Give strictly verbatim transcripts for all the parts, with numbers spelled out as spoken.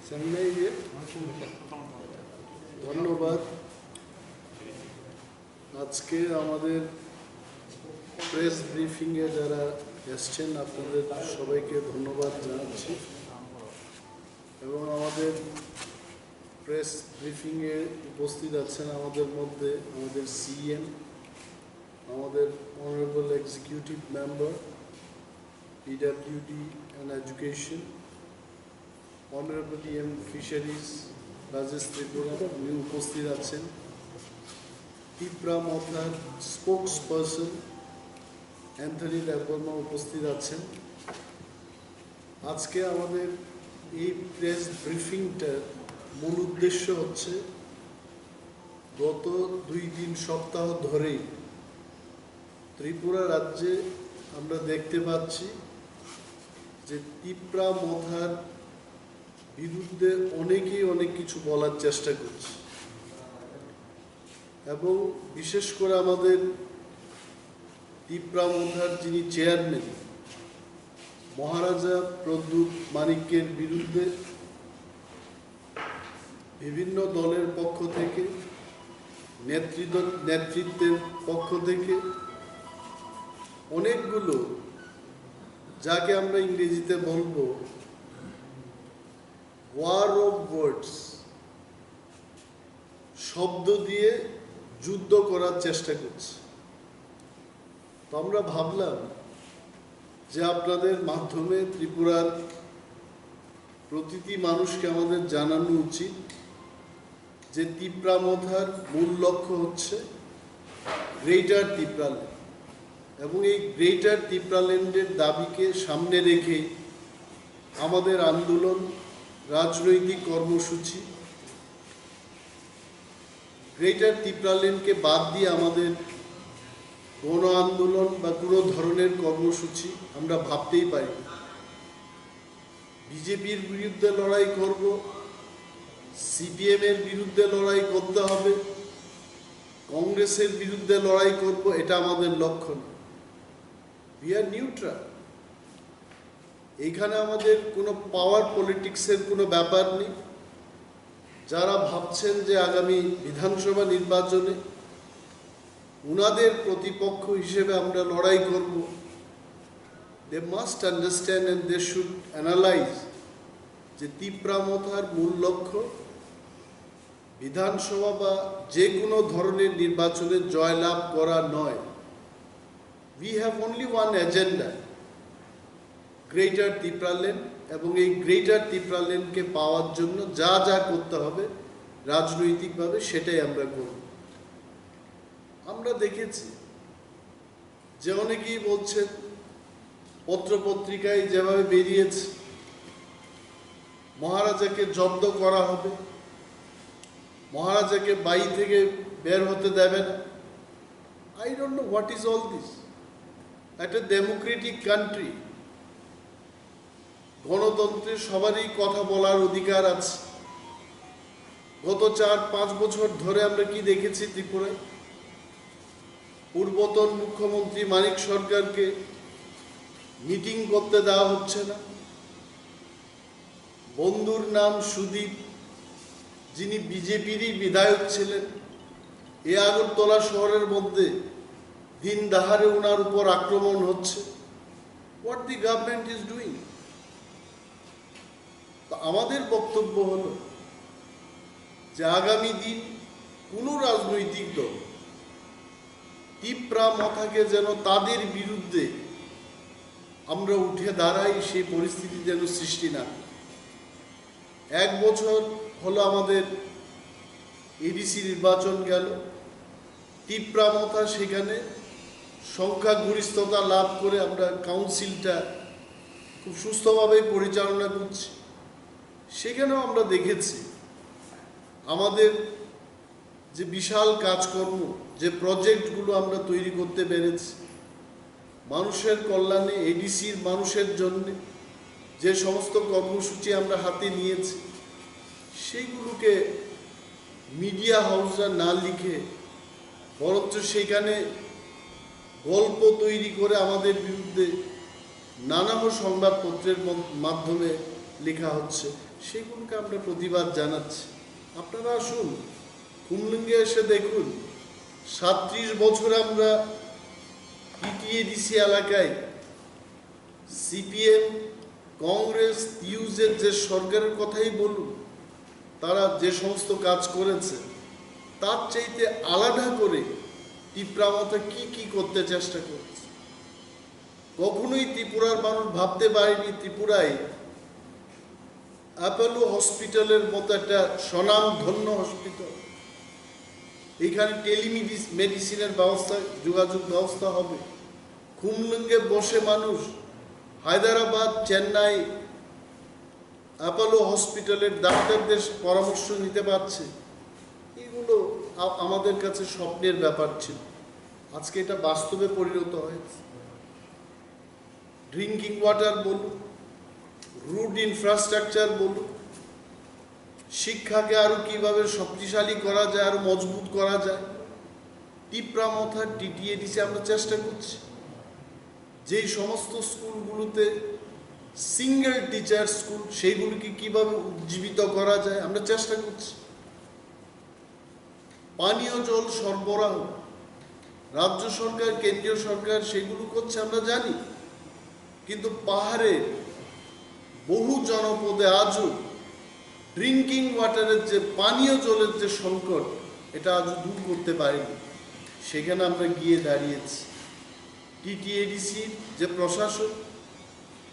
চেন্নাই দিয়ে। ধন্যবাদ। আজকে আমাদের প্রেস ব্রিফিংয়ে যারা এসছেন, আপনাদের সবাইকে ধন্যবাদ জানাচ্ছি। এবং আমাদের প্রেস ব্রিফিংয়ে উপস্থিত আছেন আমাদের মধ্যে আমাদের সিইএম, আমাদের honourable executive member, PWD and education, honourable EM fisheries Rajesh Tripura, উনি উপস্থিত আছেন। তিপ্রা মথার স্পোকস পারসন অ্যান্থনি দেববর্মা উপস্থিত আছেন। আজকে আমাদের এই প্রেস ব্রিফিংটার মূল উদ্দেশ্য হচ্ছে, গত দুই তিন সপ্তাহ ধরেই ত্রিপুরা রাজ্যে আমরা দেখতে পাচ্ছি যে তিপ্রা মথার বিরুদ্ধে অনেকেই অনেক কিছু বলার চেষ্টা করছে, এবং বিশেষ করে আমাদের তিপ্রা মথার যিনি চেয়ারম্যান, মহারাজা প্রদ্যুৎ মাণিক্যের বিরুদ্ধে বিভিন্ন দলের পক্ষ থেকে, নেতৃত্ব নেতৃত্বের পক্ষ থেকে অনেকগুলো, যাকে আমরা ইংরেজিতে বলবো ওয়ার অফ ওয়ার্ডস, শব্দ দিয়ে যুদ্ধ করার চেষ্টা করছে। তো আমরা ভাবলাম যে আপনাদের মাধ্যমে ত্রিপুরার প্রতিটি মানুষকে আমাদের জানানো উচিত যে তিপ্রা মথার মূল লক্ষ্য হচ্ছে গ্রেটার তিপ্রাল্যান্ড, এবং এই গ্রেটার তিপ্রাল্যান্ডের দাবিকে সামনে রেখে আমাদের আন্দোলন, রাজনৈতিক কর্মসূচি, গ্রেটার তিপ্রাল্যান্ডকে বাদ দিয়ে আমাদের গণ আন্দোলন বা কোনো ধরনের কর্মসূচি আমরা ভাবতেই পারি না। বিজেপির বিরুদ্ধে লড়াই করব, সিপিএম এর বিরুদ্ধে লড়াই করতে হবে, কংগ্রেসের বিরুদ্ধে লড়াই করব, এটা আমাদের লক্ষ্য নয়। We are neutral। এইখানে আমাদের কোনো পাওয়ার পলিটিক্সের কোনো ব্যাপার নেই। যারা ভাবছেন যে আগামী বিধানসভা নির্বাচনে উনাদের প্রতিপক্ষ হিসেবে আমরা লড়াই করব, they must understand and they should analyze যে তিপ্রা মথার মূল লক্ষ্য বিধানসভা বা যে কোনো ধরনের নির্বাচনে জয়লাভ করা নয়। We have only one agenda, greater Tipraland, এবং এই গ্রেটার তিপ্রাল্যান্ডকে পাওয়ার জন্য যা যা করতে হবে রাজনৈতিকভাবে, সেটাই আমরা করব। আমরা দেখেছি যে অনেকেই বলছেন, পত্রপত্রিকায় যেভাবে বেরিয়েছে, মহারাজাকে জব্দ করা হবে, মহারাজাকে বাড়ি থেকে বের হতে দেবে না। I don't know what is all this. একটা ডেমোক্রেটিক কান্ট্রি, গণতন্ত্রে সবারই কথা বলার অধিকার আছে। গত চার পাঁচ বছর ধরে আমরা কি দেখেছি ত্রিপুরায়? পূর্বতন মুখ্যমন্ত্রী মানিক সরকারকে মিটিং করতে দেওয়া হচ্ছে না। বন্ধুর নাম সুদীপ, যিনি বিজেপিরই বিধায়ক ছিলেন, এই আগরতলা শহরের মধ্যে দিন দাহারে ওনার উপর আক্রমণ হচ্ছে। What the government is doing? তো আমাদের বক্তব্য হলো যে আগামী দিন কোনো রাজনৈতিক দল তিপ্রা মথাকে যেন তাদের বিরুদ্ধে আমরা উঠে দাঁড়াই, সেই পরিস্থিতি যেন সৃষ্টি না হয়। এক বছর হলো আমাদের এডিসি নির্বাচন গেল, তিপ্রা মথা সেখানে সংখ্যাগরিষ্ঠতা লাভ করে আমরা কাউন্সিলটা খুব সুস্থভাবে পরিচালনা করছি। সেখানেও আমরা দেখেছি আমাদের যে বিশাল কাজকর্ম, যে প্রজেক্টগুলো আমরা তৈরি করতে পেরেছি, মানুষের কল্যাণে, এডিসির মানুষের জন্য যে সমস্ত কর্মসূচি আমরা হাতে নিয়েছি, সেইগুলোকে মিডিয়া হাউসরা না লিখে, বরঞ্চ সেখানে গল্প তৈরি করে আমাদের বিরুদ্ধে নানান সংবাদপত্রের মধ- মাধ্যমে লেখা হচ্ছে, সেগুলোকে আমরা প্রতিবাদ জানাচ্ছি। আপনারা আসুন, খুমলুঙ্গে এসে দেখুন, সাতত্রিশ বছর আমরা টিটিএডিসি এলাকায় সিপিএম, কংগ্রেস, টিইউজেড যে সরকারের কথাই বলুন, তারা যে সমস্ত কাজ করেছে, তার চাইতে আলাদা করে তিপ্রা মথা কি কি করতে চেষ্টা করেছে। কখনোই ত্রিপুরার মানুষ ভাবতে পারেনি ত্রিপুরায় অ্যাপোলো হসপিটালের মতো একটা স্বনামধন্য হসপিটাল, এখানে টেলিমেডিস মেডিসিনের ব্যবস্থা, যোগাযোগ ব্যবস্থা হবে। খুমলুঙ্গে বসে মানুষ হায়দ্রাবাদ, চেন্নাই, অ্যাপোলো হসপিটালের ডাক্তারদের পরামর্শ নিতে পারছে। এগুলো আ- আমাদের কাছে স্বপ্নের ব্যাপার ছিল, আজকে এটা বাস্তবে পরিণত হয়েছে। ড্রিঙ্কিং ওয়াটার বলুন, রোড ইনফ্রাস্ট্রাকচার বলুন, শিক্ষাকে আরও কীভাবে শক্তিশালী করা যায়, আরও মজবুত করা যায়, তিপ্রা মথা টিটিএডিসি আমরা চেষ্টা করছি। যেই সমস্ত স্কুলগুলোতে সিঙ্গেল টিচার স্কুল, সেইগুলিকে কীভাবে উজ্জীবিত করা যায়, আমরা চেষ্টা করছি। পানীয় জল সরবরাহ, রাজ্য সরকার, কেন্দ্রীয় সরকার সেগুলো করছে, আমরা জানি। কিন্তু পাহাড়ে বহু জনপদে আজও ড্রিঙ্কিং ওয়াটারের যে পানীয় জলের যে সংকট, এটা আজও দূর করতে পারেনি। সেখানে আমরা গিয়ে দাঁড়িয়েছি। টিটিএডিসির যে প্রশাসন,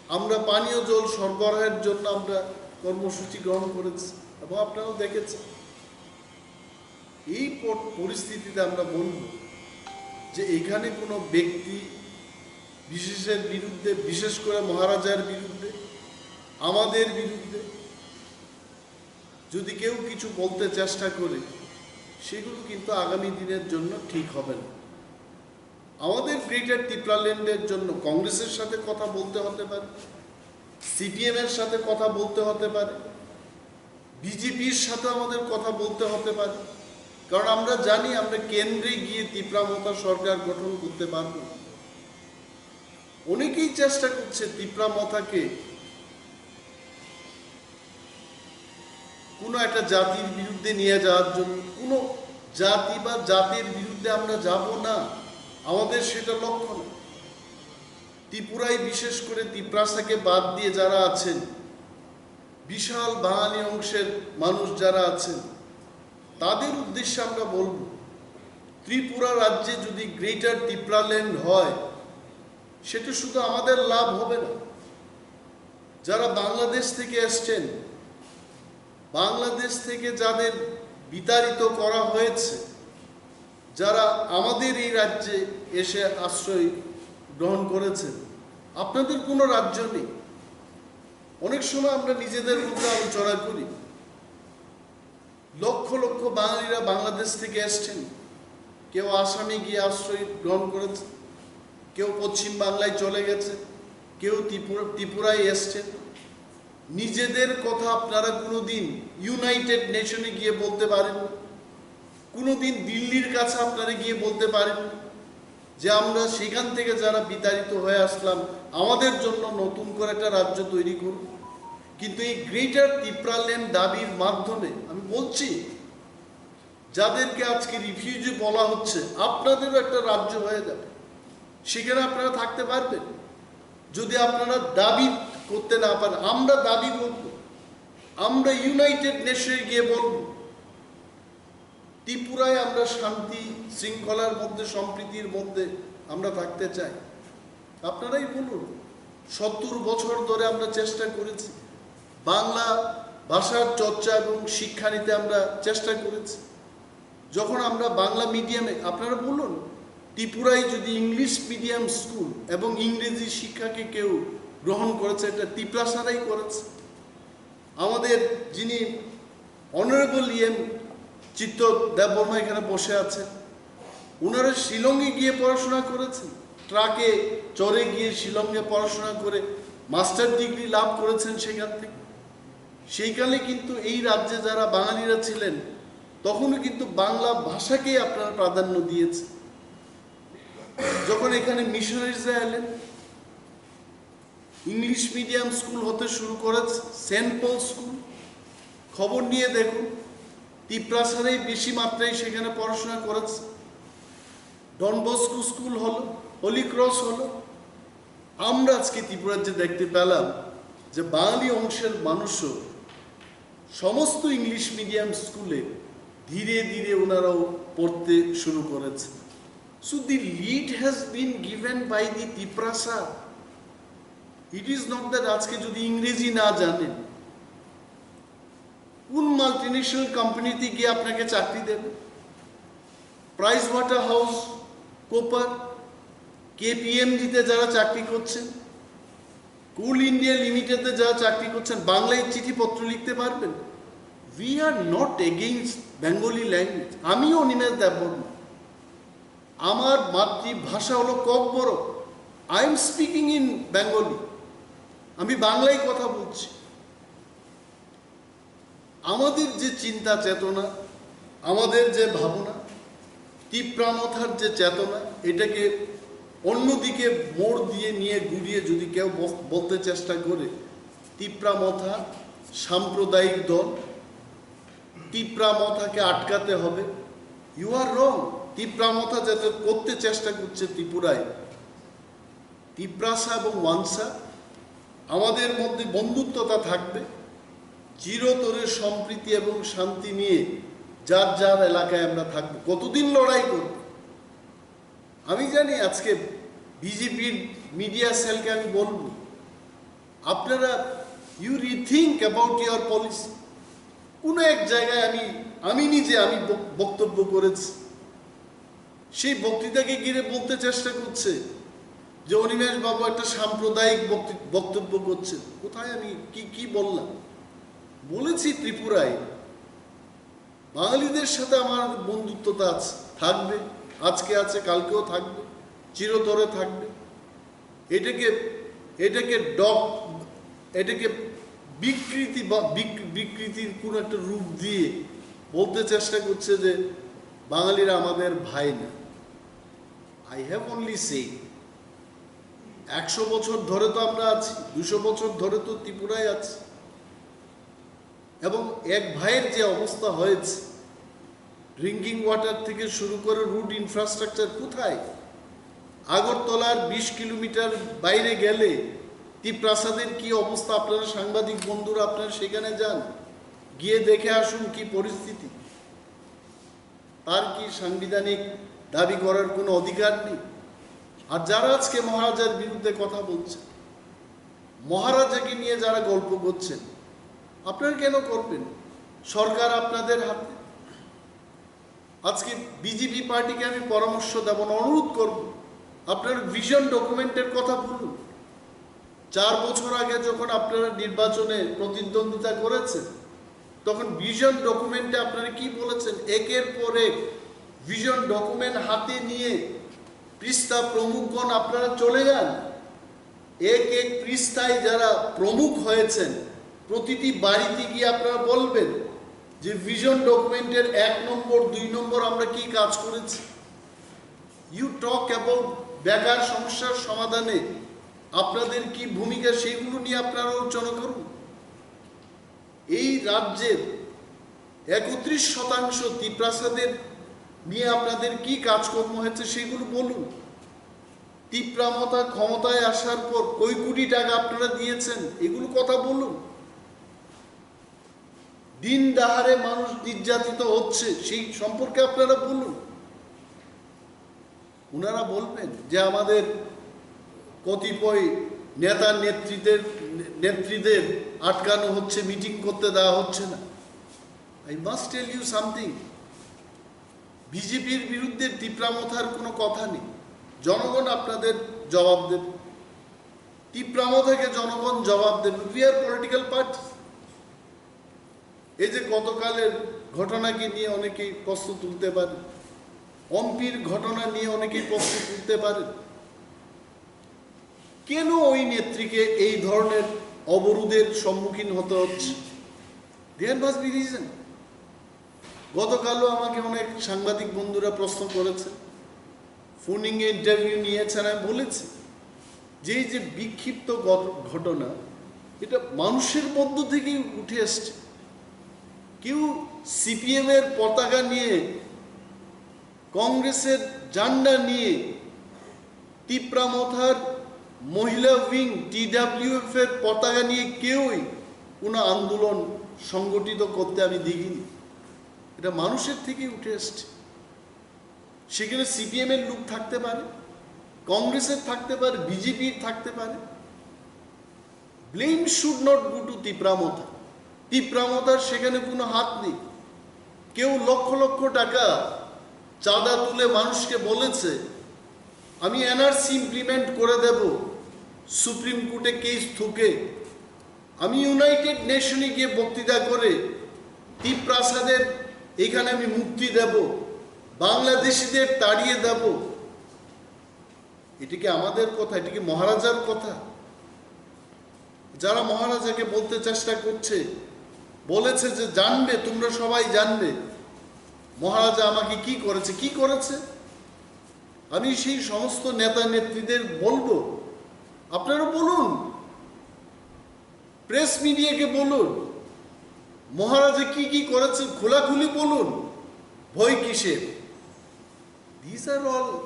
আমরা পানীয় জল সরবরাহের জন্য আমরা কর্মসূচি গ্রহণ করেছি এবং আপনারাও দেখেছেন। এই প- পরিস্থিতিতে আমরা বলব যে এখানে কোনো ব্যক্তি বিশেষের বিরুদ্ধে, বিশেষ করে মহারাজার বিরুদ্ধে, আমাদের বিরুদ্ধে যদি কেউ কিছু বলতে চেষ্টা করে, সেগুলো কিন্তু আগামী দিনের জন্য ঠিক হবে না। আমাদের গ্রেটার তিপ্রাল্যান্ডের জন্য কংগ্রেসের সাথে কথা বলতে হতে পারে, সিপিএম এর সাথে কথা বলতে হতে পারে, বিজেপির সাথে আমাদের কথা বলতে হতে পারে, কারণ আমরা জানি আমরা কেন্দ্রে গিয়ে তিপ্রা মথা সরকার গঠন করতে পারবো না। অনেকেই চেষ্টা করছে তিপ্রা মথাকে কোনো একটা জাতির বিরুদ্ধে নিয়ে যাওয়ার জন্য। কোনো জাতি বা জাতির বিরুদ্ধে আমরা যাব না, আমাদের সেটা লক্ষ্য না। ত্রিপুরায় বিশেষ করে তিপ্রাসাকে বাদ দিয়ে যারা আছেন, বিশাল বাঙালি অংশের মানুষ যারা আছেন, তাদের উদ্দেশ্যে আমরা বলব, ত্রিপুরা রাজ্যে যদি গ্রেটার তিপ্রাল্যান্ড হয়, সেটা শুধু আমাদের লাভ হবে না। যারা বাংলাদেশ থেকে এসছেন, বাংলাদেশ থেকে যাদের বিতাড়িত করা হয়েছে, যারা আমাদের এই রাজ্যে এসে আশ্রয় গ্রহণ করেছেন, আপনাদের কোনো রাজ্য নেই। অনেক সময় আমরা নিজেদের মধ্যে আলোচনা করি, লক্ষ লক্ষ বাঙালিরা বাংলাদেশ থেকে এসছেন, কেউ আসামে গিয়ে আশ্রয় গ্রহণ করেছে, কেউ পশ্চিম বাংলায় চলে গেছে, কেউ ত্রিপুরা, ত্রিপুরায় এসছেন। নিজেদের কথা আপনারা কোনোদিন ইউনাইটেড নেশনে গিয়ে বলতে পারেননি, কোনোদিন দিল্লির কাছে আপনারা গিয়ে বলতে পারেননি যে আমরা সেখান থেকে যারা বিতাড়িত হয়ে আসলাম, আমাদের জন্য নতুন করে একটা রাজ্য তৈরি করুন। কিন্তু এই গ্রেটার তিপ্রাল্যান্ড দাবির মাধ্যমে আমি বলছি, যাদেরকে আজকে রিফিউজি বলা হচ্ছে, আপনাদেরও একটা রাজ্য হয়ে যাবে, সেখানে আপনারা থাকতে পারবেন। যদি আপনারা দাবি করতে না পারেন, আমরা দাবি করব, আমরা ইউনাইটেড নেশনে গিয়ে বলব, ত্রিপুরায় আমরা শান্তি শৃঙ্খলার মধ্যে, সম্প্রীতির মধ্যে আমরা থাকতে চাই। আপনারাই বলুন, সত্তর বছর ধরে আমরা চেষ্টা করেছি, বাংলা ভাষার চর্চা এবং শিক্ষা নিতে আমরা চেষ্টা করেছি। যখন আমরা বাংলা মিডিয়ামে, আপনারা বলুন, ত্রিপুরায় যদি ইংলিশ মিডিয়াম স্কুল এবং ইংরেজি শিক্ষাকে কেউ গ্রহণ করেছে, এটা তিপ্রাসারাই করেছে। আমাদের যিনি অনারেবল ইএম চিত্ত দেববর্মা এখানে বসে আছেন, ওনারা শিলংয়ে গিয়ে পড়াশোনা করেছেন, ট্রাকে চড়ে গিয়ে শিলংয়ে পড়াশোনা করে মাস্টার ডিগ্রি লাভ করেছেন সেখান থেকে। সেইকালে কিন্তু এই রাজ্যে যারা বাঙালিরা ছিলেন, তখনও কিন্তু বাংলা ভাষাকেই আপনারা প্রাধান্য দিয়েছেন। যখন এখানে মিশনারিজরা এলেন, ইংলিশ মিডিয়াম স্কুল হতে শুরু করেছে, সেন্ট পল স্কুল, খবর নিয়ে দেখুন, তিপ্রাসারাই বেশি মাত্রায় সেখানে পড়াশোনা করেছে। ডন বস্কো স্কুল হলো, হলি ক্রস হলো। আমরা আজকে ত্রিপুরার যে দেখতে পেলাম যে বাঙালি অংশের মানুষও সমস্ত ইংলিশ মিডিয়াম স্কুলে ধীরে ধীরে ওনারাও পড়তে শুরু করেছে। So the lead has been given by the Tiprasa. It is not that আজকে যদি ইংরেজি না জানেন, কোন মাল্টিন্যাশনাল কোম্পানিতে গিয়ে আপনাকে চাকরি দেবে? প্রাইস ওয়াটার হাউস কোপার, কেপিএমজিতে যারা চাকরি করছেন, কোল ইন্ডিয়া লিমিটেডে যারা চাকরি করছেন, বাংলায় চিঠিপত্র লিখতে পারবেন। We are not against Bengali language. আমিও অনিমেষ দেববর্মা, আমার মাতৃভাষা হলো Kokborok. I am speaking in Bengali. আমি বাংলায় কথা বলছি। আমাদের যে চিন্তা চেতনা, আমাদের যে ভাবনা, তিপ্রা মথার যে চেতনা, এটাকে অন্যদিকে মোড় দিয়ে নিয়ে ঘুরিয়ে যদি কেউ বস- বলতে চেষ্টা করে, তিপ্রা মথা সাম্প্রদায়িক দল, তিপ্রা মথাকে আটকাতে হবে, you are wrong. তিপ্রা মথা যাতে করতে চেষ্টা করছে ত্রিপুরায়, তিপ্রাসা এবং ওয়ানসা, আমাদের মধ্যে বন্ধুত্বতা থাকবে, চিরতরে সম্প্রীতি এবং শান্তি নিয়ে যার যার এলাকায় আমরা থাকবো। কতদিন লড়াই করব? আমি জানি আজকে বিজেপির মিডিয়া সেলকে আমি বলবো, আপনারা, you rethink about your policy. কোনো এক জায়গায় আমি, আমি নিজে আমি বক- বক্তব্য করেছি, সেই বক্তৃতাকে ঘিরে বলতে চেষ্টা করছে যে অনিমেষ বাবু একটা সাম্প্রদায়িক বক্তৃ- বক্তব্য করছেন। কোথায় আমি কি কি বললাম? বলেছি ত্রিপুরায় বাঙালিদের সাথে আমার বন্ধুত্বতা আছে, থাকবে, আজকে আছে, কালকেও থাকবে, চিরতরে থাকবে। এটাকে এটাকে ডগ এটাকে বিকৃতি বা বিক- বিকৃতির কোনো একটা রূপ দিয়ে বলতে চেষ্টা করছে যে বাঙালিরা আমাদের ভাই না। I have only said, একশো বছর ধরে তো আমরা আছি, দুশো বছর ধরে তো ত্রিপুরায় আছি, এবং এক ভাইয়ের যে অবস্থা হয়েছে, ড্রিঙ্কিং ওয়াটার থেকে শুরু করে রুট ইনফ্রাস্ট্রাকচার কোথায়? আগরতলার বিশ কিলোমিটার বাইরে গেলে তিপ্রাসাদের কি অবস্থা? আপনারা সাংবাদিক বন্ধুরা, আপনারা সেখানে যান, গিয়ে দেখে আসুন কি পরিস্থিতি। তার কি সাংবিধানিক দাবি করার কোনো অধিকার নেই? আর যারা আজকে মহারাজার বিরুদ্ধে কথা বলছে, মহারাজাকে নিয়ে যারা গল্প করছেন, আপনারা কেন করবেন? সরকার আপনাদের হাতে। আজকে বিজেপি পার্টিকে আমি পরামর্শ দেব না, অনুরোধ করব, আপনার ভিশন ডকুমেন্টের কথা বলুন। চার বছর আগে যখন আপনারা নির্বাচনে প্রতিদ্বন্দ্বিতা করেছেন, তখন ভিশন ডকুমেন্টে আপনারা কি বলেছেন? একের পর এক ভিশন ডকুমেন্ট হাতে নিয়ে পৃষ্ঠা প্রমুখগণ আপনারা চলে যান, এক এক পৃষ্ঠায় যারা প্রমুখ হয়েছেন, প্রতিটি বাড়িতে গিয়ে আপনারা বলবেন যে ভিশন ডকুমেন্টের এক নম্বর, দুই নম্বর আমরা কি কাজ করেছি। You talk about বেকার সমস্যার সমাধানে আপনাদের কি ভূমিকা, সেইগুলো নিয়ে আপনারা আলোচনা করুন। এই রাজ্যের একত্রিশ শতাংশ তিপ্রাসাদের নিয়ে আপনাদের কি কাজকর্ম হয়েছে, সেগুলো বলুন। তিপ্রা মথা ক্ষমতায় আসার পর কয় কোটি টাকা আপনারা দিয়েছেন, এগুলো কথা বলুন। দিন দাহারে মানুষ নির্যাতিত হচ্ছে, সেই সম্পর্কে আপনারা বলুন। ওনারা বলবেন যে আমাদের কতিপয় নেতা নেতৃত্বের নেত্রীদের আটকানো হচ্ছে, মিটিং করতে দেওয়া হচ্ছে না। I must tell you something, বিজেপির বিরুদ্ধে তিপ্রা মথার কোনো কথা নেই। জনগণ আপনাদের জবাব দেবে। তিপ্রা মথাকে জনগণ জবাব দেবে। We are political party. এই যে গতকালের ঘটনাকে নিয়ে অনেকেই প্রশ্ন তুলতে পারে, অম্পির ঘটনা নিয়ে অনেকেই প্রশ্ন তুলতে পারে, কেন ওই নেত্রীকে এই ধরনের অবরোধের সম্মুখীন হতে হচ্ছে? There must be reason. গতকালও আমাকে অনেক সাংবাদিক বন্ধুরা প্রশ্ন করেছে, ফোনিংয়ে ইন্টারভিউ নিয়েছেন, আমি বলেছি যে যে বিক্ষিপ্ত ঘট- ঘটনা, এটা মানুষের মধ্য থেকেই উঠে আসছে। কেউ সিপিএম এর পতাকা নিয়ে, কংগ্রেসের ঝান্ডা নিয়ে, তিপ্রা মথার মহিলা উইং টিডাব্লিউএফ এর পতাকা নিয়ে কেউই কোনো আন্দোলন সংগঠিত করতে আমি দেখিনি। এটা মানুষের থেকেই উঠে আসছে। সেখানে সিপিএম এর লোক থাকতে পারে, কংগ্রেসের থাকতে পারে, বিজেপির থাকতে পারে। Blame should not go to Tipra মথা। তিপ্রা মথার সেখানে কোনো হাত নেই। কেউ লক্ষ লক্ষ টাকা চাঁদা তুলে মানুষকে বলেছে, "আমি এনআরসি ইমপ্লিমেন্ট করে দেব সুপ্রিম কোর্টে কেস ঠুকে, আমি ইউনাইটেড নেশনে গিয়ে বক্তৃতা করে তিপ্রাসাদের এখানে আমি মুক্তি দেব, বাংলাদেশিদের তাড়িয়ে দেব।" এটা কি আমাদের কথা? এটা কি মহারাজার কথা? যারা মহারাজাকে বলতে চেষ্টা করছে, বলেছে যে, "জানবে, তোমরা সবাই জানবে মহারাজা আমাকে কি করেছে।" কি করেছে? আমি সেই সমস্ত নেতা নেত্রীদের বলবো, আপনারা বলুন, প্রেস মিডিয়াকে বলুন, মহারাজা কি কি করেছে খোলাখুলি বলুন, ভয় কিসের? দিজ আর অল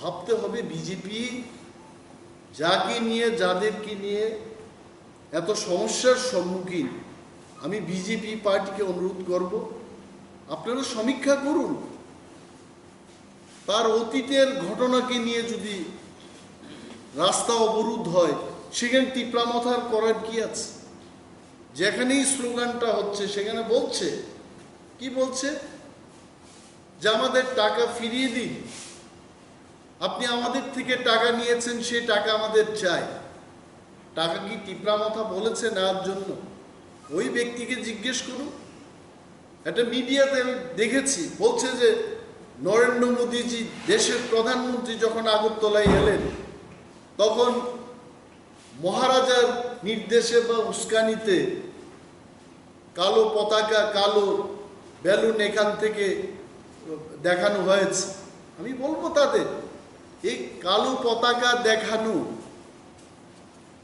ভাবতে হবে। বিজেপি যাকে নিয়ে, যাদেরকে নিয়ে এত সমস্যার সম্মুখীন, আমি বিজেপি পার্টিকে অনুরোধ করব, আপনারা সমীক্ষা করুন। তার অতীতের ঘটনাকে নিয়ে যদি রাস্তা অবরোধ হয়, সেখানে তিপ্রা মথার করার কি আছে? যেখানেই স্লোগানটা হচ্ছে, সেখানে বলছে, কি বলছে? যে, "আমাদের টাকা ফিরিয়ে দিন, আপনি আমাদের থেকে টাকা নিয়েছেন, সেই টাকা আমাদের চাই।" টাকা কি তিপ্রা মথা বলেছে নেওয়ার জন্য? ওই ব্যক্তিকে জিজ্ঞেস করুন। একটা মিডিয়াতে আমি দেখেছি, বলছে যে নরেন্দ্র মোদীজি দেশের প্রধানমন্ত্রী যখন আগরতলায় এলেন, তখন মহারাজার নির্দেশে বা উস্কানিতে কালো পতাকা, কালো বেলুন এখান থেকে দেখানো হয়েছে। আমি বলবো তাদের, এই কালো পতাকা দেখানো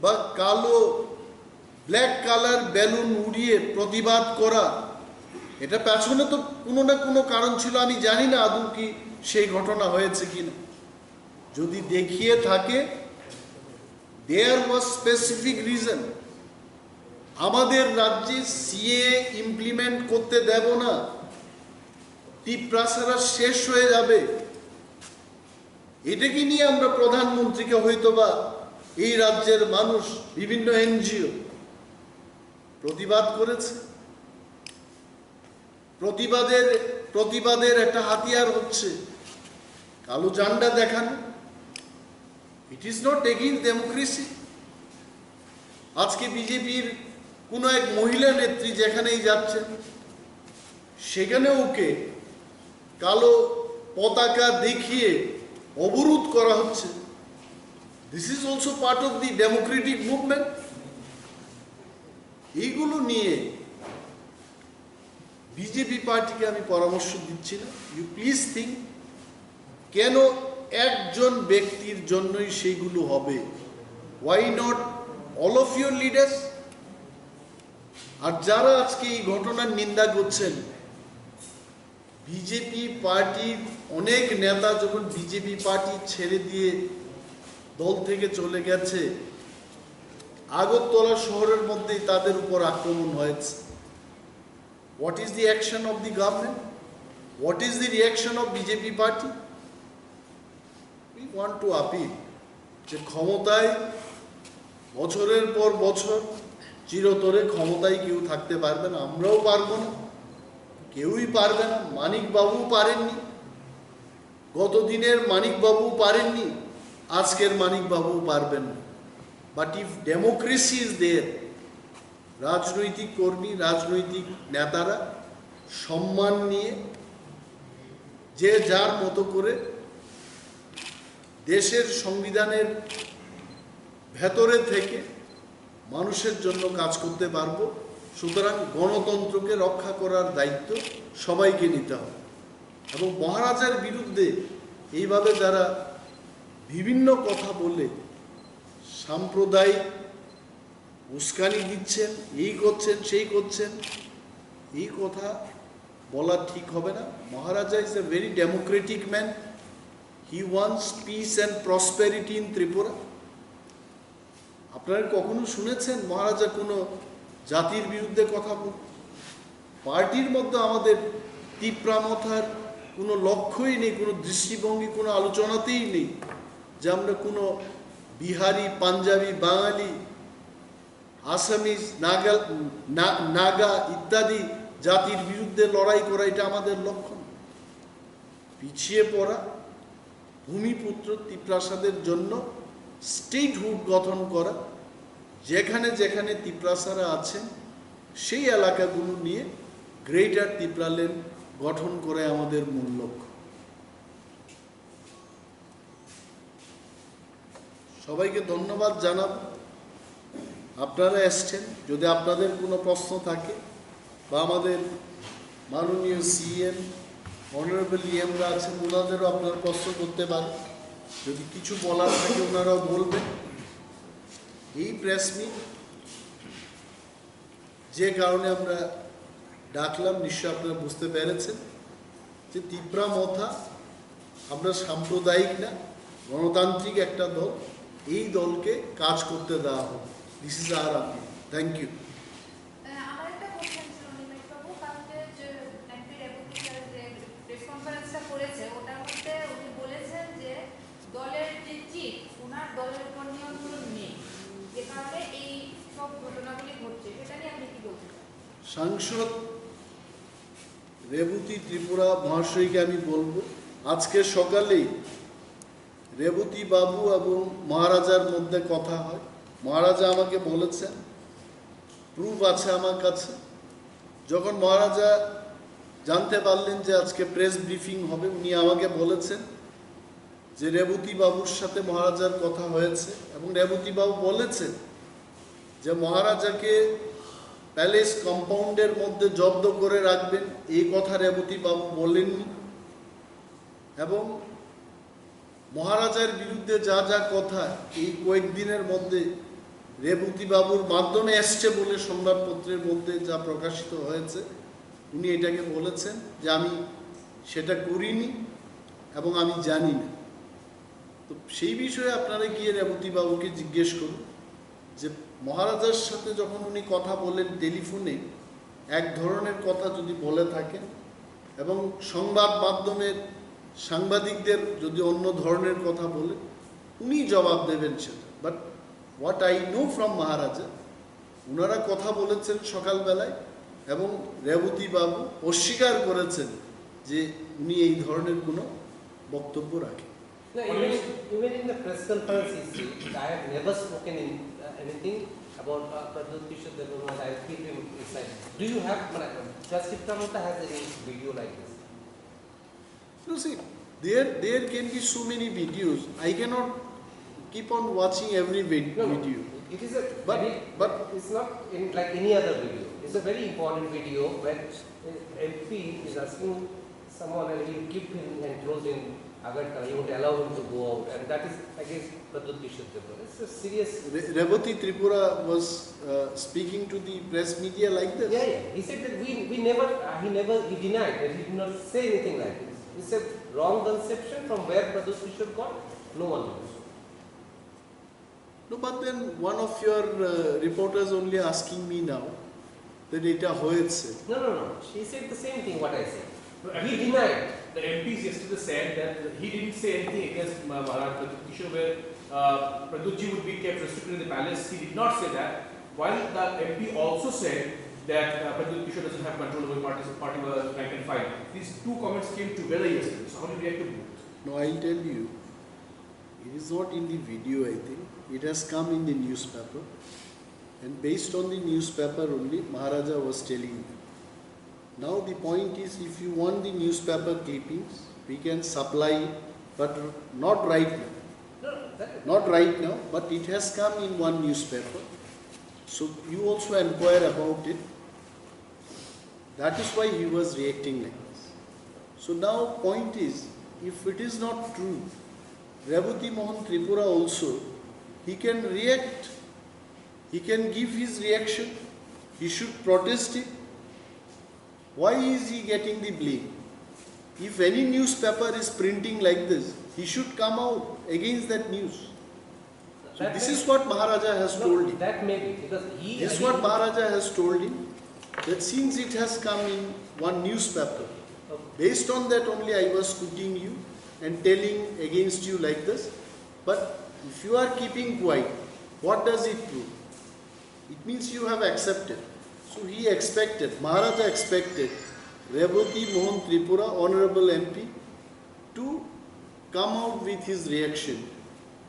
বা কালো ব্ল্যাক কালার বেলুন উড়িয়ে প্রতিবাদ করা, এটা পেছনে তো কোনো না কোনো কারণ ছিল। আমি জানি না আদৌ কি সেই ঘটনা হয়েছে কিনা। যদি দেখিয়ে থাকে, there was specific reason। আমাদের রাজ্যে সিএ ইমপ্লিমেন্ট করতে দেব না, তিপ্রাসারা শেষ হয়ে যাবে, এটাকে নিয়ে আমরা প্রধানমন্ত্রীকে হয়তো বা এই রাজ্যের মানুষ, বিভিন্ন এনজিও প্রতিবাদ করেছে। প্রতিবাদের প্রতিবাদের একটা হাতিয়ার হচ্ছে কালো ঝান্ডা দেখানো। It is not against democracy। আজকে বিজেপির কোনো এক মহিলা নেত্রী যেখানেই যাচ্ছেন, সেখানে ওকে কালো পতাকা দেখিয়ে অবরোধ করা হচ্ছে। This is also part of the democratic movement। এইগুলো নিয়ে বিজেপি পার্টিকে আমি পরামর্শ দিচ্ছি না। ইউ প্লিজ থিঙ্ক, কেন একজন ব্যক্তির জন্যই সেইগুলো হবে? Why not all of your leaders? আর যারা আজকে এই ঘটনার নিন্দা করছেন, বিজেপি পার্টির অনেক নেতা যখন বিজেপি পার্টি ছেড়ে দিয়ে দল থেকে চলে গেছে, আগরতলা শহরের মধ্যেই তাদের উপর আক্রমণ হয়েছে। What is the action of the government? What is the reaction of BJP party? We want to appeal যে ক্ষমতায় বছরের পর বছর চিরতরে ক্ষমতায় কেউ থাকতে পারবে না, আমরাও পারবো না, কেউই পারবে না। মানিক বাবুও পারেননি, গত দিনের মানিক বাবুও পারেননি, আজকের মানিক বাবুও পারবেন না। But if democracy is there, রাজনৈতিক কর্মী, রাজনৈতিক নেতারা সম্মান নিয়ে যে যার মতো করে দেশের সংবিধানের ভেতরে থেকে মানুষের জন্য কাজ করতে পারবো। সুতরাং গণতন্ত্রকে রক্ষা করার দায়িত্ব সবাইকে নিতে হবে। এবং মহারাজার বিরুদ্ধে এইভাবে যারা বিভিন্ন কথা বলে সাম্প্রদায়িক উস্কানি দিচ্ছেন, এই করছেন, সেই করছেন, এই কথা বলা ঠিক হবে না। Maharaja is a very democratic man. He wants peace and prosperity in Tripura. আপনারা কখনো শুনেছেন মহারাজা কোনো জাতির বিরুদ্ধে কথা বল? পার্টির মধ্যে আমাদের তিপ্রা মথার কোনো লক্ষ্যই নেই, কোনো দৃষ্টিভঙ্গি, কোনো আলোচনাতেই নেই যে আমরা কোনো বিহারি, পাঞ্জাবি, বাঙালি, আসামিজ, নাগা, না-, নাগা ইত্যাদি জাতির বিরুদ্ধে লড়াই করা, এটা আমাদের লক্ষ্য নয়। পিছিয়ে পড়া ভূমিপুত্র তিপ্রাসাদের জন্য স্টেটহুড গঠন করা, যেখানে যেখানে তিপ্রাসারা আছেন সেই এলাকাগুলো নিয়ে গ্রেটার তিপ্রাল্যান্ড গঠন করে আমাদের মূল লক্ষ্য। সবাইকে ধন্যবাদ জানাব, আপনারা এসছেন। যদি আপনাদের কোনো প্রশ্ন থাকে বা আমাদের মাননীয় সিএম, অনারেবল ইএমরা আছেন, ওনাদেরও আপনারা প্রশ্ন করতে পারেন। যদি কিছু বলার থাকে ওনারাও বলবেন। এই প্রেস মিট যে কারণে আমরা ডাকলাম, নিশ্চয় আপনারা বুঝতে পেরেছেন যে তিপ্রা মথা আমরা সাম্প্রদায়িক না, গণতান্ত্রিক একটা দল। এই দলকে কাজ করতে দেওয়া হোক। This is our appeal. Thank you. আহ, আমার একটা কোশ্চেন ছিল নিমেশ বাবু, কালকে যে এমপি রেবতী স্যার যে প্রেস কনফারেন্সটা করেছে, ওটার মধ্যে উনি বলেছেন যে দলের যে চিফ, ওনার দলের উপর নিয়ন্ত্রণ নেই, যে কারণে এই সব ঘটনাগুলি ঘটছে। সেটা নিয়ে আপনি কি বলতে চান? সাংসদ রেবতী ত্রিপুরা মহাশয়কে আমি বলবো, আজকে সকালেই রেবতী বাবু এবং মহারাজার মধ্যে কথা হয়। মহারাজা আমাকে বলেছেন, প্রুফ আছে আমার কাছে। যখন মহারাজা জানতে পারলেন যে আজকে প্রেস ব্রিফিং হবে, উনি আমাকে বলেছেন যে রেবতী বাবুর সাথে মহারাজার কথা হয়েছে এবং রেবতী বাবু বলেছেন যে মহারাজাকে প্যালেস কম্পাউন্ডের মধ্যে জব্দ করে রাখবেন, এই কথা রেবতী বাবু বলেননি। এবং মহারাজার বিরুদ্ধে যা যা কথা এই কয়েকদিনের মধ্যে রেবতী বাবুর মাধ্যমে এসছে বলে সংবাদপত্রের মধ্যে যা প্রকাশিত হয়েছে, উনি এটাকে বলেছেন যে আমি সেটা করিনি এবং আমি জানি না। তো সেই বিষয়ে আপনারা গিয়ে রেবতী বাবুকে জিজ্ঞেস করুন যে মহারাজার সাথে যখন উনি কথা বলেন টেলিফোনে, এক ধরনের কথা যদি বলে থাকেন এবং সংবাদ মাধ্যমের সাংবাদিকদের যদি অন্য ধরনের কথা বলে, উনি জবাব দেবেন সেটা। But what I know from মহারাজা, ওনারা কথা বলেছেন সকালবেলায় এবং রেবতী বাবু অস্বীকার করেছেন যে উনি এই ধরনের কোনো বক্তব্য রাখেন। No, even, even in the press conference, he said, "I have never spoken in, uh, anything about, uh, Pradyut Kishore Debbarma. I keep him inside." Do you have, মানে, does Tipra Motha has any video like this? No, see, there, there can be so many videos. I cannot keep on watching every vid-, No, no. video. It is a But, very, but it's not in, like, any other video. It's a very important video when, uh, M P is asking someone and he keep him enclosed in Agartala, he won't allow him to go out, and that is against Pradyut Kishore Debbarma. It's a serious. Re-, Rebati Tripura was, uh, speaking to the press media like this. Yeah, yeah. He said that we, we never, uh, he never, he denied that he did not say anything like this. It's a wrong conception from where Pradyut Kishore got, no one knows. No, but then one of your, uh, reporters only asking me now that এটা হয়েছে। No, no, no. She said the same thing what I said. No, he actually, denied. The M Ps yesterday said that he didn't say anything against Ma-, Maharaj Pradyut Kishore, where, uh, Pradyut ji would be kept restricted in the palace. He did not say that. While the M P also said that, uh, Pradyut Kishore doesn't have control over party, party, uh, rank and file. These two comments came together yesterday. So how do you react to both? No, I'll tell you. It is not in the video, I think. It has come in the newspaper. And based on the newspaper only, Maharaja was telling them. Now the point is, if you want the newspaper clippings, we can supply, but not right now. No, no, that is Not right now, but it has come in one newspaper. So you also inquire about it. That is why he was reacting like this. So now point is, if it is not true, Rebati Mohan Tripura also He can react, he can give his reaction, he should protest it. Why is he getting the blame? If any newspaper is printing like this, he should come out against that news. So this is what Maharaja has told him. That may be, because he. This is what Maharaja has told him, that since it has come in one newspaper, based on that only I was quoting you and telling against you like this. But if you are keeping quiet, what does it prove? It means you have accepted. So he expected, Maharaja expected Rebati Mohan Tripura, Honorable M P, to come out with his reaction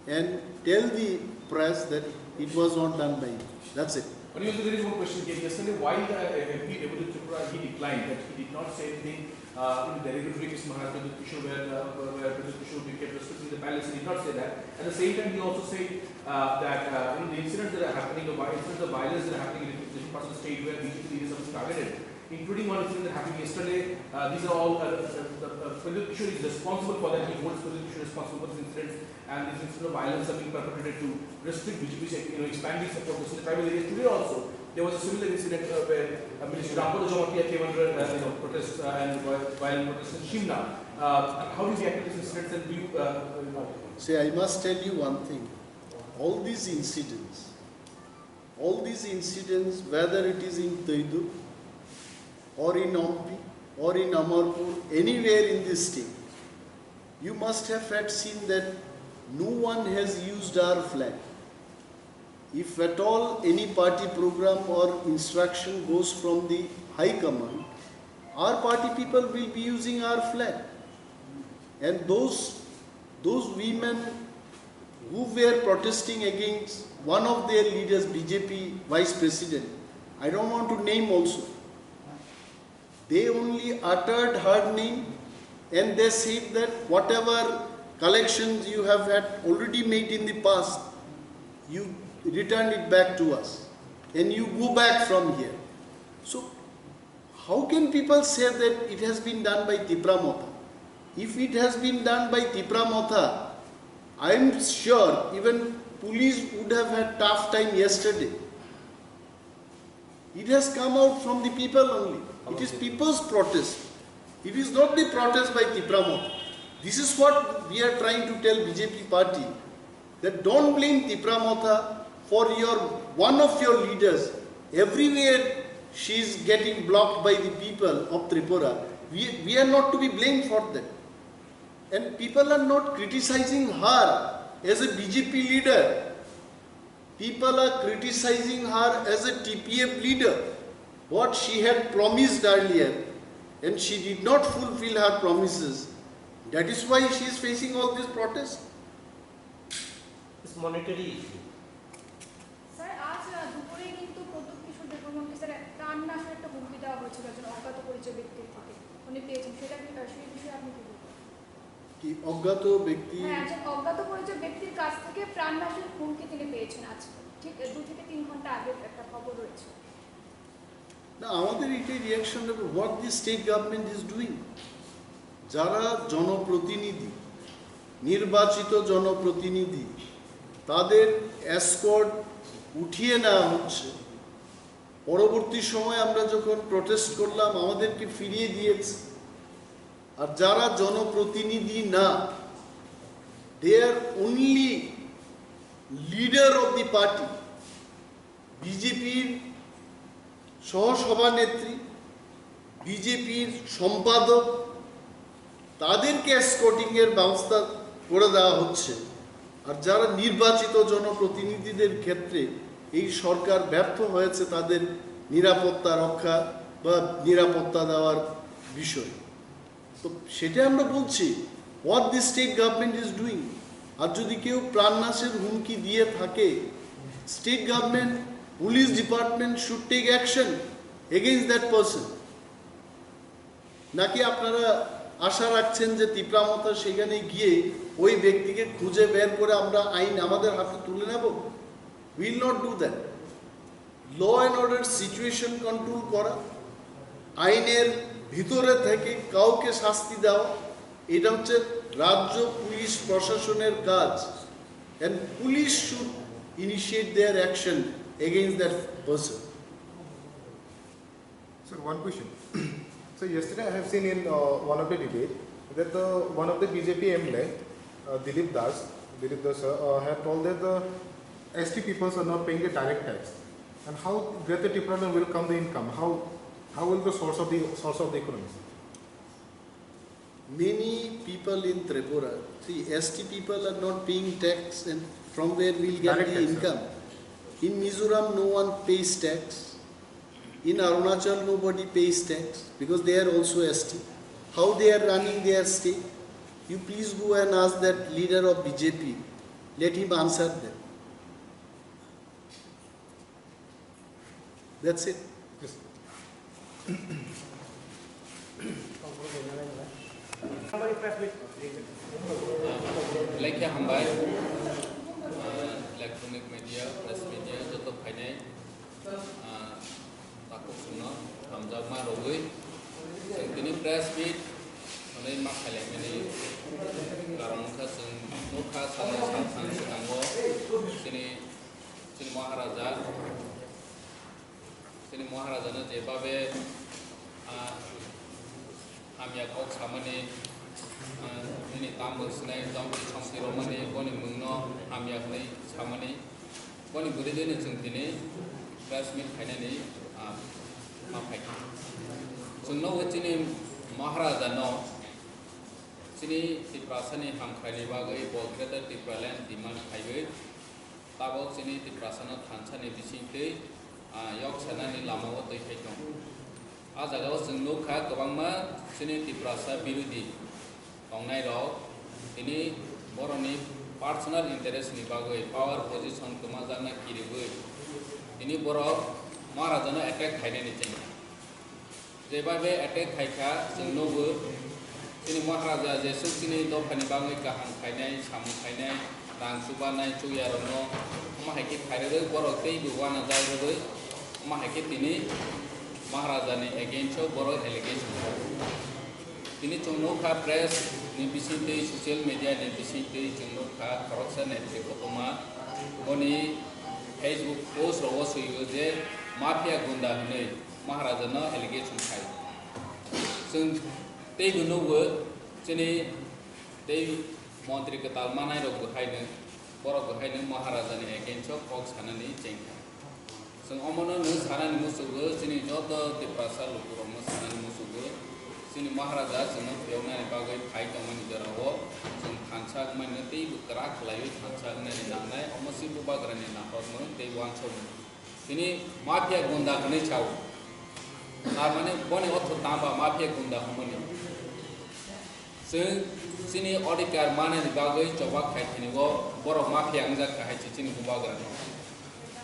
and tell the press that it was not done by him. That's it. But also there is one question here. Yesterday, why the uh, M P Rebati Tripura, he declined, that he did not say anything uh, in derogatory against Maharaj Pradyut Kishore, where, uh, where Pradyut Kishore would be kept restricted in the palace, he did not say that. At the same time, he also said uh, that uh, you know, the incidents that are happening, the vi- incidents of violence that are happening in different parts of the state where B J P leaders are being targeted, including one incident that happened yesterday. Uh, these are all, uh, uh, uh, Pradyut Kishore is responsible for that. He holds Pradyut Kishore responsible for these incidents, and these incidents of violence are being perpetrated to restrict B J P's, you know, expanding support in the tribal areas. Today also, there was a similar incident uh, where uh, Minister Rampada Jamatia came under uh, you know, protests uh, and vi- violent protests in Shimla. Uh, how do you react to these incidents and do you... Uh, uh, See, I must tell you one thing. All these incidents, all these incidents, whether it is in Taiduk or in Ompi or in Amarpur, anywhere in this state, you must have had seen that no one has used our flag. If at all any party program or instruction goes from the high command, our party people will be using our flag. And those, those women who were protesting against one of their leaders, B J P vice president, I don't want to name also, they only uttered her name and they said that whatever collections you have had already made in the past, you return it back to us and you go back from here. So, how can people say that it has been done by Tipra Motha? If it has been done by Tipra Motha, I am sure even police would have had tough time yesterday. It has come out from the people only. It is people's protest. It is not the protest by Tipra Motha. This is what we are trying to tell B J P party, that don't blame Tipra Motha for your, one of your leaders. Everywhere she is getting blocked by the people of Tripura. We, we are not to be blamed for that. And people are not criticizing her as a B J P leader. People are criticizing her as a T P F leader. What she had promised earlier, and she did not fulfill her promises. That is why she is facing all this protest. It's monetary issue. Sir, আজ আহ, দুপুরে কিন্তু প্রদ্যুৎ কিশোর দেববর্মনকে স্যার এক প্রাণনাশের একটা হুমকি দেওয়া হয়েছিল একজন অজ্ঞাত পরিচয় ব্যক্তির থেকে। উনি পেয়েছেন, সেটা কি, আহ, সেই বিষয়ে আপনি কি বলবেন? কি অজ্ঞাত ব্যক্তি? হ্যাঁ, একজন অজ্ঞাত পরিচয় ব্যক্তির কাছ থেকে প্রাণনাশের হুমকি তিনি পেয়েছেন আজ, ঠিক আহ, দু থেকে তিন ঘন্টা আগের একটা খবর রয়েছে। না, আমাদের এটাই রিয়াকশন দেবে, what the state government is doing. যারা জনপ্রতিনিধি, নির্বাচিত জনপ্রতিনিধি, তাদের এসকর্ট উঠিয়ে নেওয়া হচ্ছে। পরবর্তী সময় আমরা যখন প্রোটেস্ট করলাম, আমাদেরকে ফিরিয়ে দিয়েছে। আর যারা জনপ্রতিনিধি না, they are only leader of the party, বিজেপির সহসভানেত্রী, বিজেপির সম্পাদক, তাদেরকে এসকর্টিংয়ের ব্যবস্থা করে দেওয়া হচ্ছে। আর যারা নির্বাচিত জনপ্রতিনিধিদের ক্ষেত্রে এই সরকার ব্যর্থ হয়েছে তাদের নিরাপত্তা রক্ষা বা নিরাপত্তা দেওয়ার বিষয়ে, তো সেটা আমরা বলছি, what the state government is doing. আর যদি কেউ প্রাণনাশের হুমকি দিয়ে থাকে, state government, police department should take action against that person. নাকি আপনারা আশা রাখছেন যে তিপ্রা মথা সেখানে গিয়ে ওই ব্যক্তিকে খুঁজে বের করে আমরা আইন আমাদের হাতে তুলে নেব? We will not do that. Law and order situation control করা, আইনের ভিতরে থেকে কাউকে শাস্তি দেওয়া, এটা হচ্ছে রাজ্য পুলিশ প্রশাসনের কাজ। And police should initiate their action against that person. Sir, one question. So yesterday I have seen in uh, one of the debate that the one of the B J P M L A, uh, Dilip Das, Dilip Das sir, uh, had told that the S T peoples are not paying a direct tax. And how Greater Tipraland will come the income? How how will the source of the source of the economy? Many people in Tripura, see, S T people are not paying tax, and from where we'll get Direct the tax, sir. Income? In Mizoram, no one pays tax. In Arunachal, nobody pays tax because they are also S T. How they are running their state? You please go and ask that leader of B J P. Let him answer them. That's it. Yes. Belai khe hambai, ah, electronic media, press media, joto phainai, ah, takhuk chwngno hamjakma rwui, chwng tini press meet hwnwi ma khailaimani karon wngkha, chwng nukha salo sal sal swkango chini, chini Maharaja, Chini Maharajano jebabe, ah, hamya kok samani, ah, nini tamung sinai jongki songki romani boni mungno hamya hwnwi samani, boni bwrwidino chwng tini press meet khainani, ah, ma phaikha. Chwngno bo chini Maharajano chini Tiprasani hamkraini bagwi bo Greater Tipraland demand khaiwi, Tabok chini Tiprasano thansa ni bisingtwi, ah, yok sanani lamao twi phai tongo. Ah jagao chwng nukha kwbangma chini Tiprasa birodi tongnairok tini borokni personal interest ni bagwi power position kwmajakna kiriwi tini borok Maharajano attack khainani chengkha. Jebabe attack khaikha, chwng nugo. Chini Maharaja jeswk chini dophani bagwi kaham khainai, samung khainai, rang chubanai, chuya rokno, omo hai khe khairwi borok tei bo uanajak rwgwi, omo hai khe tini Maharaja ni against o borok allegation kha. Tini chwng nukha press ni bisingtwi, social media ni bisingtwi chwng nukha khoroksa netri kotorma boni Facebook post rogo swio je mafia gunda hwnwi. Maharajano allegation khai. Chwng teibo nugo chini tei montri kwtal manairok bo haino borok bo haino Maharajani against o kok sanani chengkha. Chwng omono nw sanani muchugo chini joto Tiprasa lukurokno sanani muchugo chini Maharaja chwngno phiyoknani bagwi phai tongmani jorao chwng thansa wngmani teibo kwrak khlaiwi thansa wngnani nangnai omo se bubagrani naharmung tei uansukmung. Tini mafia gunda hwnwi sao. Tar mane boni ortho tamba mafia gunda hwnmani. Chwng chini odhikar manani bagwi chobak khai thini o borok mafia wngjak kha hai se chini bubagrano.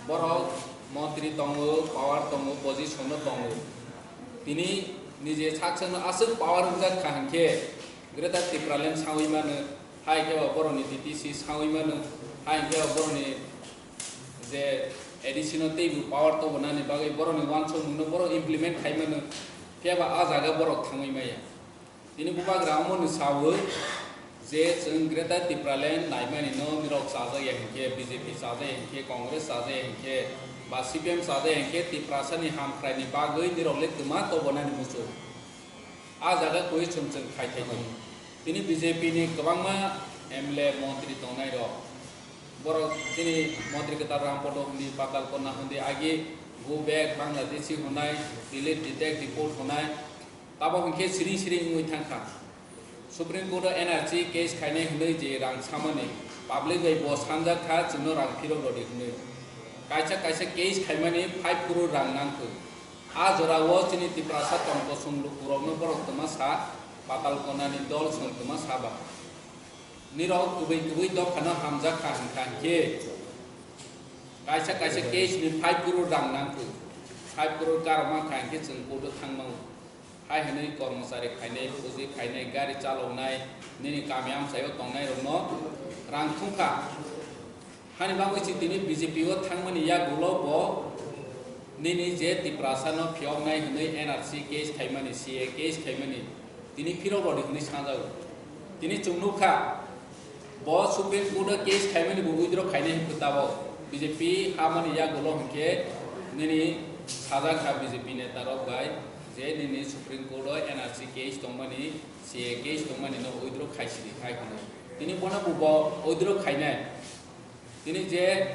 Borok montri tongo, power tongo, position no tongo. Tini nije sak sakno aswk power wngjak kha hinkhe Greater Tipraland sawi mano, hai khe bo borokni D T C sawi mano, hai khe bo borokni je A D C no teibo power tobonani bagwi borokni uansukmungno borok implement khai mano, phiya ba a jaga borok thangwi maya. Tini bubagra omono sawi je chwng Greater Tipraland naimani no nirok chajak ya hinkhe, B J P chajak ya hinkhe, Congress chajak ya hinkhe, ba C P M chajak ya hinkhe, Tiprasani hamkraini bagwi nirok le kwma tobonani muchung. A jaga koi chwng chwng khai khai tongo. Tini B J P ni kwbangma M L A montri tongnai rok. Borok chini montri kwtal Rampodo hwndi, Patal Konna hwndi, agi go back Bangladeshi hwnai, delete, detect, deport hwnai. Tabok hwnkhe siring siring wngwi thangkha. Supreme Court o N R C case khainai hwnwi je rang samani, public bai bo sanjak kha, chwngno rang phirok rwdi hwnwi. Kaisa kaisa case khaimani five crore rang nangkho. A jorao chini Tiprasa tong kosong lukurokno borok twma sa, Patal Konani dol song twma sa ba. Nirok kwbwi kwbwi dophano hamjak kha hwnkha hinkhe kaisa kaisa case ni five crore rang nangkho. Five crore karokma kha hinkhe chwng court o thangmao. Hai hwnwi kormochari khainai, puji khainai, gari chaloknai, nini kami amchaio tongnairokno rang thumkha. Hani bagwi se tini B J P o thangmani yagulo bo nini je Tiprasa no phiyoknai hwnwi N R C case khaimani, C A case khaimani tini phirok rodi hwnwi sanjago. Tini chwng nukha bo Supreme Court o case khaimani bo withdraw khainai hwnkhe tabok. B J P hamani yagulo hwnkhe nini sajak kha B J P neta rok bai je nini Supreme Court o N R C case tongmani, C A A case tongmani no withdraw khaisidi hai hwnwi. Tini bono bo withdraw khainai. Tini je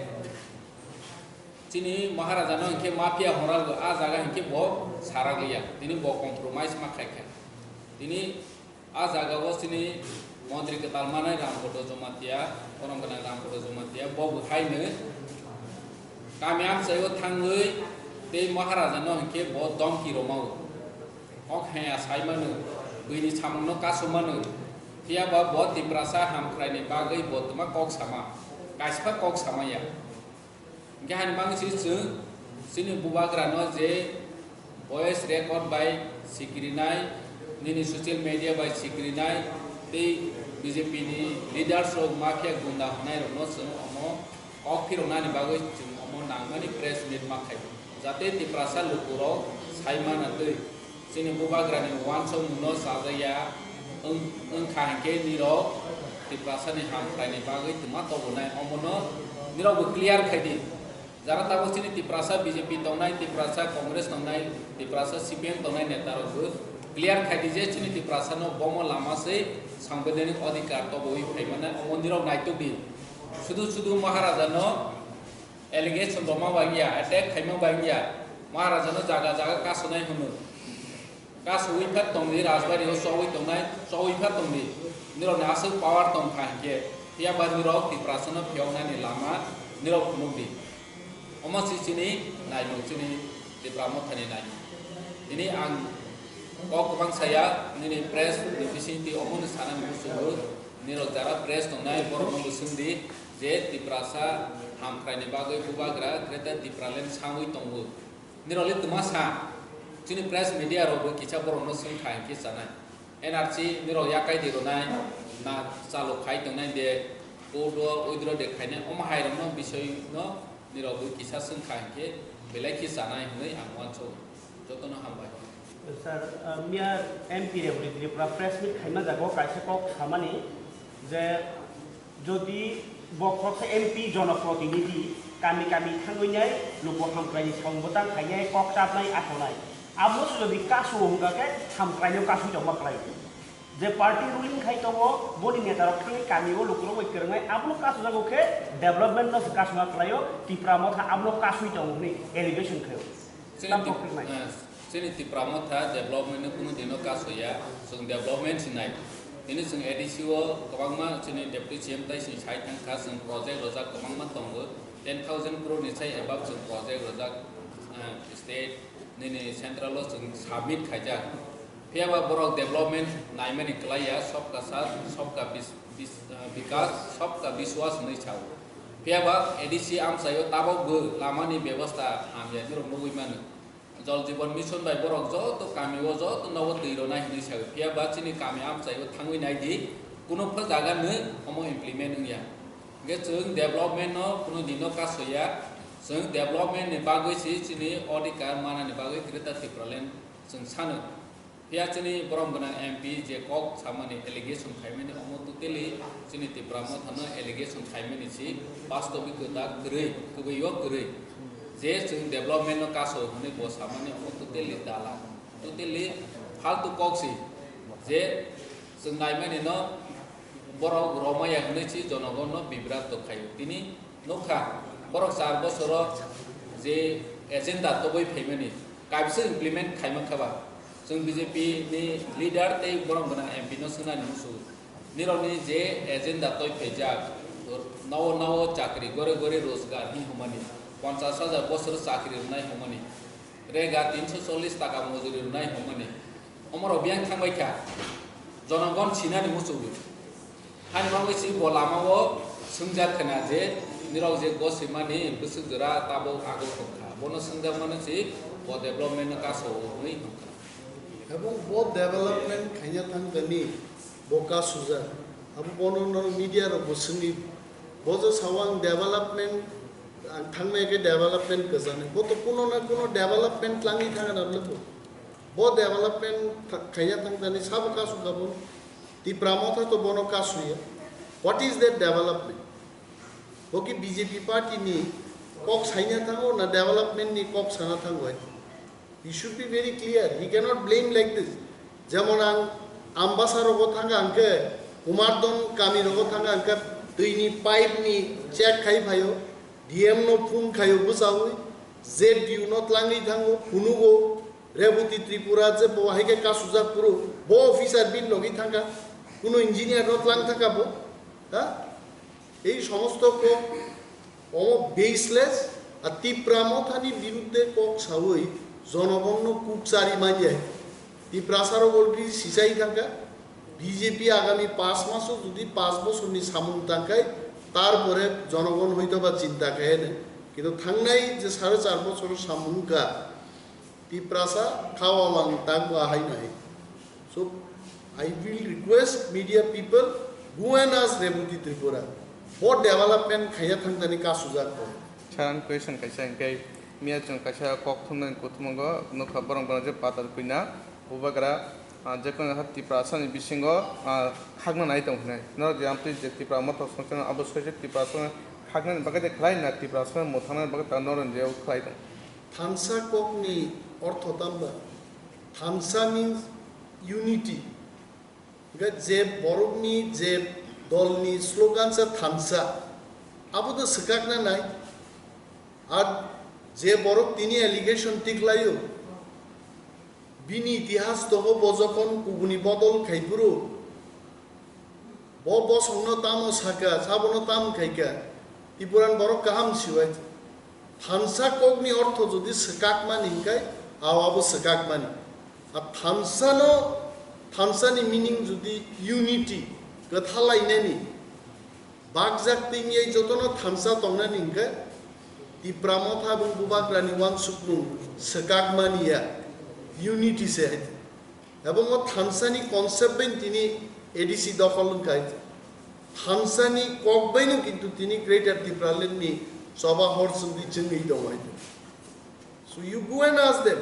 chini Maharaja no hwnkhe mafia hora o, a jaga hwnkhe bo sarak liya. Tini bo compromise ma khaikha. Tini a jaga o chini montri kwtal manai Ramkoto Jomatia, borom gwnang Ramkoto Jomatia, bo bo haino kami amchai o thangwi tei Maharaja no hwnkhe bo domki rwmao. Kok haya sai mano, buini samung no kasu mano. Phiya ba bo Tiprasa hamkrai ni bagwi bo twma kok sama, kaisa kok sama ya. Hingke hani bagwi se chwng chini bubagra no je voice record bai sikrinai, nini social media bai sikrinai, tei B J P ni leaders rok mafia gunda hwnai rok no chwng omo kok phiroknani bagwi chwng omo nangmani press meet ma khai, jate Tiprasa lukurok sai mana twi. Chini bubagrani uansukmungno chajaya wng-, wngkha hinkhe nirok Tiprasani hamkraini bagwi twma tobonai, omono nirokbo clear khai di. Jara tabuk chini Tiprasa B J P tongnai, Tiprasa Congress tongnai, Tiprasa C P M tongnai netarokbo clear khai di je chini Tiprasano bomo lama se sangbidhanik adhikar tobowi phaimanai, omo nirok naituk di. Sudu sudu Maharajano allegation rwma bai wngya, attack khaima bai wngya, Maharaja no jaga jaga kasonai hwnwi. Kasui phat tongdi, Rajbari o chowui tongnai, chowui phat tongdi. Nirokni aswk power tongkha hinkhe, phiya ba nirok Tiprasa no phiyoknani lama nirok phunukdi. Omo si chini naimung, chini Tipra Mothani naimung. Tini ang kok kwbang saya, nini press ni bisingtwi omono sanani muchungo, nirok jara press tongnai borokno bo swngdi je Tiprasa hamkraini bagwi bubagra Greater Tipraland sangwi tongo. Nirok le twma sa, chini press media rok bo kisa borokno swngkha hinkhe chanai. N R C nirok yakai di rwnai, na chalok khai tongnai de, court o withdraw de khainai, omo hai rokno bisoi no nirok bo kisa swngkha hinkhe belai khe chanai hwnwi ang uansukgo. Jotono hambai. Sir, uh, miya M P Rebuli Tripura press meet khaima jago kaisa kok samani je jodi bo khoroksa M P jonoprotinidhi kami kami thangwi nai luku hamkraini samung bwtang khainai kok chapnai akhonai, abo se jodi kasu wngkha khe hamkraino kasui tongma khlai. Je party ruling khai tongo, boni netarok thangwi kamio lukurok bai kwrwngnai, abono kasu jago khe development no se kasuma khlaio, Tipra Motha abono kasui tongo hwnwi allegation khaio. Chini Tamo Tip-, kwrwngnai. Eh, chini Tipra Motha development no kunu dino kasoya, chwng development se nai. Tini chwng A D C o kwbangma chini Deputy C M tai chwng sai thang kha, chwng project rojak kwbangma tongo, ten thousand crore ni sai above chwng project rojak, eh, state nini central o chwng submit khaijak. Phiya ba borok development naimani kwlaiya, sabka saath, sabka bis-, bis-, ah, bikas, sabka biswas hwnwi sao. Phiya ba A D C amchaio tabok bo lamani bebosta hamya, norok nugwi mano. Jal Jeevan Mission bai borok joto kami o joto nogo twi rwnai hwnwi sao. Phiya ba chini kami amchaio thangwi nai di, kuno pha jaga no omo implement wngya. Hwnkhe chwng development no kuno dino kasoya, chwng development ni bagwi se chini odhikar manani bagwi Greater Tipraland chwng sano. Phiya chini borom gwnang M P je kok samani allegation khaimani omo totally chini Tipra Mothano allegation khaimani si bastobik kwta kwrwi, kwbwi o kwrwi. Je chwng development no kaso hwnwi bo samani omo totally dala, totally faltu kok si. Je chwng naimani no borok romaya hwnwi si jonogon no bibrat to khaio. Tini Nukha, borok char bosoro je agenda toboi phaimani, kaisa implement khaima kha ba? Chwng B J P ni leader tei borom gwnang M P no swngnani muchungo. Nirokni je agenda toi phaijak, nowo nowo chakri, gore gore rozgar hi hwnmani, ponchash hajar bosor chakri rwnai hwnmani, rega tinsho chollish taka mojuri rwnai hwnmani, omorok biyang thangbai kha, jonogon sinani muchungo. Hani bagwi si bo lama o swngjak khna je nirok je goswimani bwswk jora tabuk aguk tongkha, bono swngjak mano si bo development no kaso o hwnwi hwnkha. Ebong bo development khaina thang thani bo kasujak. Abo bono no media rok bo swngwi bo je sao ang development, ang thangnai khe development kwchangni. Bo to kuno na kuno development tlangwi thangna nang bo. Bo development tha-, khaina thang thani sabo kasukha bo. Tipra Motha to bono kasuya. What is that development? Bo ki B J P party ni Kok saina thango na development ni kok sana thango hai. He should be very clear. He cannot blame like this. Jemon ang Ambasa rogo thangka hwnkhe, Umardon kami rogo thangka hwnkhe, twi ni pipe ni check khai phaio, D M no phone khaio bwchaui, Z D U no tlangwi thango, phunugo, Reboti Tripura je bo hai khe kasujak phuru, bo officer bini logi thangka, kuno engineer no tlang thangka bo, ha? Ei somosto kok omo baseless, a Tipra Mothani birudde kok saui jonogongno kuk chari manya. Tiprasarok already sichai thangka, B J P agami paanch maso jodi paanch bosorni samung tangkai, tarpore jonogon hoitoba chinta khaiyane. Kintu thangnai je sare char bosor samung ka, Tiprasa khawa mang tangwa hai nai. So, I will request media people, go and ask Reboti Tripura. Bo development khaiya thangtani kasujak ko. Sir, ang question kaisa hingke, miya chwng kaisa kok thumnani kuthumgo nukha borok borok je patar kuina, bubagra, ah, je kono ha Tiprasa ni bisingo, ah, khakna nai tong hinai. Norok je amtwi je Tipra Motha songchano abo soise Tiprasa khaknani bagwi de khlai na Tiprasa mothangnani bagwi ta norok je khlai tong. Thansa kokni ortho tamba? Thansa means unity. Hingke je borokni, je dolni slogan sa thansa, abo to swkakna nai. Ar je borok tini allegation tiklaio, bini itihas tongo, bo jokhon kubuni bodol khai phuru, bo bosongno tamo saka, sabono tam khaika, Tipuran borok kaham siwai. Thansa kokni ortho jodi swkakmani hingkai, awabo swkakmani. A thansano, thansani meaning jodi unity, kwthalainani, bakjak tingye jotono thansa tongnani hingkai, Tipra Motha bung bubagrani wansukmung swkakmani ya, unity se hai. Ebong o thansani concept bai tini A D C dokhol wngkha. Thansani kok baino kintu tini Greater Tipraland ni choba hor chwngdi chwngwi tongo hai. So you go and ask them.